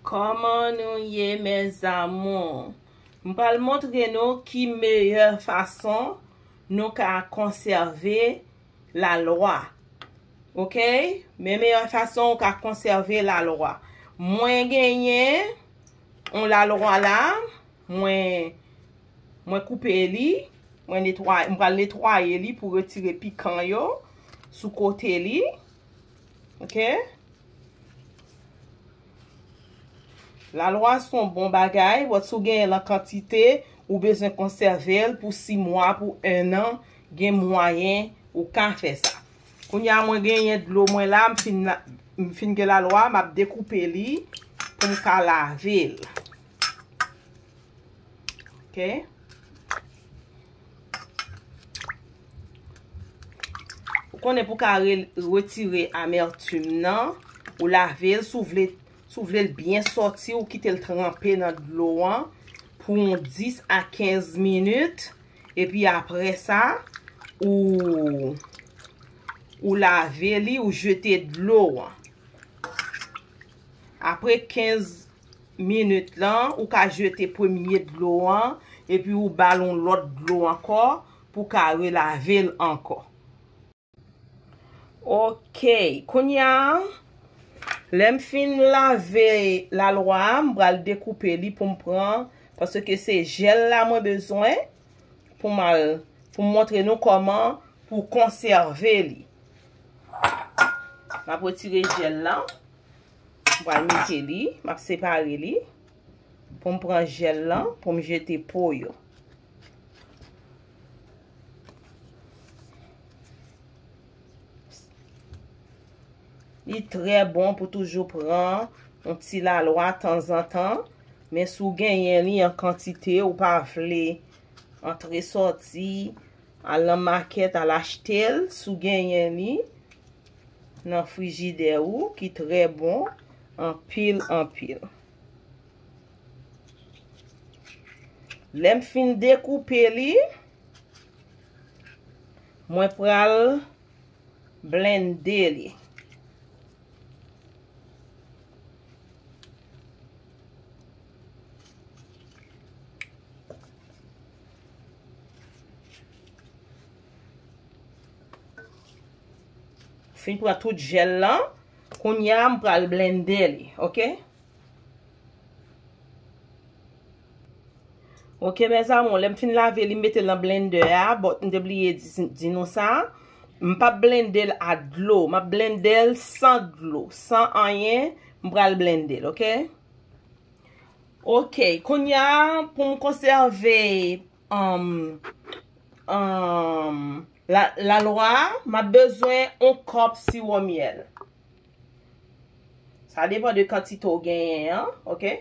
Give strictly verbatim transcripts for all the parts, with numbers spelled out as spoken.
Kòman nou ye, mes amours? M pral montre nou ki meyè fason nou ka konsève lalwa. Oke? Men meyè fason ou ka konsève lalwa. Mwen genyen yon lalwa la, mwen, mwen koupe li, mwen netwaye, m pral netwaye li pou retire pikan yo sou kote li. Oke? Lalwa se yon bon bagay, but si w genyen l an kantite, ou bezwen konsève l pou sis mwa, pou en an, gen mwayen ou ka fè sa. Kounye a, mwen genyen dlo mwen la, m fin, m fin gen lalwa, m ap dekoupe li pou m ka lave l. Oke? Ou konnen pou ka re-, retire amètim nan, ou lave l, si w vle, si w vle l byen sòti, ou kite l tranpe nan dlo an pou yon dis a kenz minit, epi apre sa, ou, ou lave li, ou jete dlo an. Apre kenz minit lan, ou ka jete premye dlo an, epi ou ba l yon lòt dlo ankò pou ka relave l ankò. Oke, kounye a, lè m fin lave lalwa a, m pral dekoupe li pou m pran, paske se jèl la mwen bezwen pou m al, pou m montre nou kòman pou konsève li. M ap retire jèl la. M pral mete li, m ap separe li pou m pran jèl lan, pou m jete po yo. Li trè bon pou toujou pran yon ti lalwa tanzantan, men si w genyen li an kantite, ou pa vle antre sòti, al nan makèt, al achte l, si w genyen li nan frijidè ou, ki trè bon, anpil, anpil. Lè m fin dekoupe li, mwen pral blende li. Fin pran tout jèl lan. Kounye a, m pral blende li, oke? Oke, mes amours, lè m fin lave li, m mete l nan blender a, but m te bliye di, di nou sa. M p ap blende l ak dlo, m ap blende l san dlo, san anyen, m pral blende l, oke? Oke, kounye a, pou m konsève, um, um, la, lalwa a, m ap bezwen yon kòp siwo myèl. Sa depann de kantite w genyen an, oke?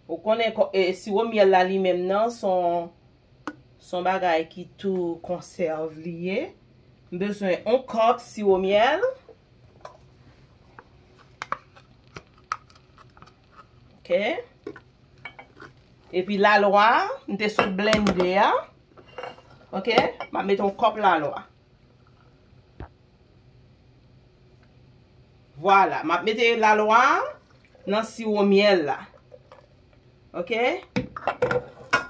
Ou konnen kò-, e, siwo myèl la li menm nan, se yon, se yon bagay ki tou konsève li ye. M bezwen yon kòp siwo myèl. Oke. Epi lalwa, m te sot blende a. Oke. M ap mete yon kòp lalwa. Vwala, m ap mete lalwa nan siwo myèl la. Oke?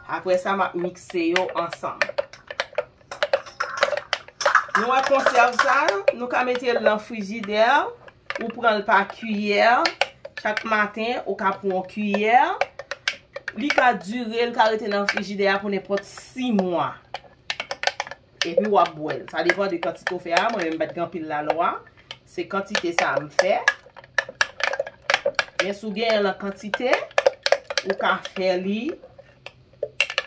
Apre sa, m ap mikse yo ansanm. Nou wè konsèv sa, nou ka mete l nan frijidè, ou pran l pa kiyè. Chak maten, ou ka pran yon kiyè. Li ka dire, li ka rete nan frijidè a pou nenpòt sis mwa. Epi w ap bwè l. Sa depann de kantite w fè a. Mwen menm, m pa t gen anpil lalwa. Se kantite sa a m fè. Men si w genyen l an kantite, ou ka fè li,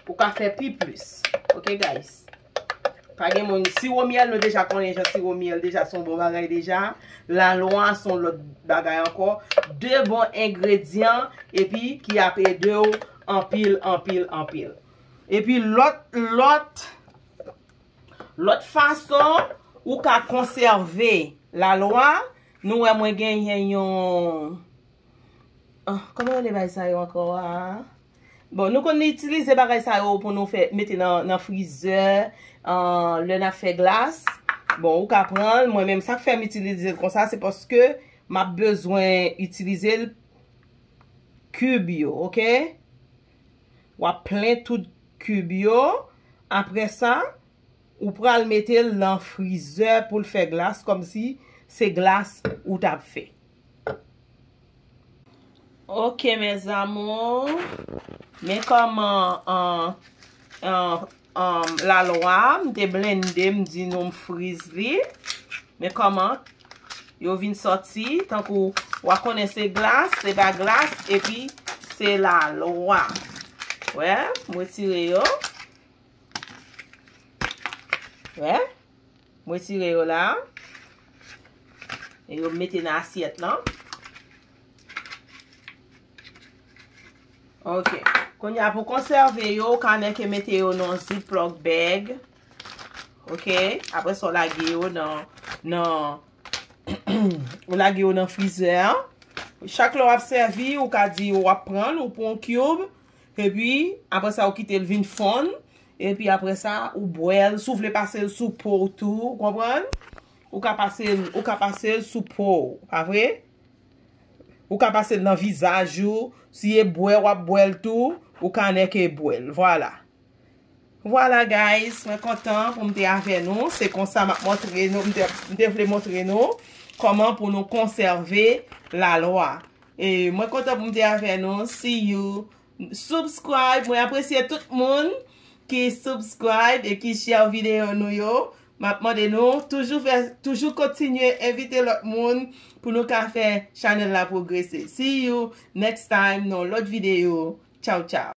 ou ka fè pi plis. Oke, guys? Pa gen moun, siwo myèl, nou deja konnen jan siwo myèl deja se yon bon bagay deja. Lalwa se yon lòt bagay ankò. De bon engredyan, epi ki ap ede w anpil, anpil, anpil. Epi lòt, lòt, lòt fason ou ka konsève lalwa, nou wè mwen genyen yon, ah, kòman rele bagay sa yo ankò a? Bon, nou konn itilize bagay sa yo pou nou fè, mete nan, nan frizè, ah, lè n ap fè glas. Bon, ou ka pran l. Mwen menm, sa k fè m itilize l konsa, se paske m ap bezwen itilize l kib yo, oke? W ap plen tout kib yo. Apre sa, ou pral mete l nan frizè pou l fè glas, kòmsi se glas ou t ap fè. Ok, mes amours. Men kòman, an, an, an, lalwa, m te blende, m di nou m friz li. Men kòman yo vin sòti, tankou w a konnen se glas, se pa glas, epi se lalwa. Wè, m retire yo. Wè, m retire yo la. E yo mete nan asyèt lan. Ok. Kounye a, pou konsève yo, ou ka nèke mete yo nan ziplock bag. Ok. Apre sa, ou lage yo nan, nan, ou lage yo nan frizè. Chak lè w ap sèvi, ou ka di w ap pran l, ou pran yon cube. Epi, apre sa, ou kite l vin fonn. Epi, apre sa, ou bwè l. Si w vle pase l sou po w tou, ou konprann? Ou ka pase l, ou ka pase l sou po w, pa vre? Ou ka pase l nan vizaj ou. Si e bwè w ap bwè l tou, ou ka nèke bwè l. Vwala. Vwala, guys. Mwen kontan pou m te avè nou. Se konsa m ap montre nou. M te, m te vle montre nou kòman pou nou konsève lalwa. E mwen kontan pou m te avè nou. See you. Subscribe. Mwen apresye tout moun ki subscribe e ki share videyo nou yo. M ap mande nou toujou fè, toujou kontinye envite lòt moun pou nou ka fè chanèl la pwogrese. See you next time nan lòt videyo. Tchaw, tchaw.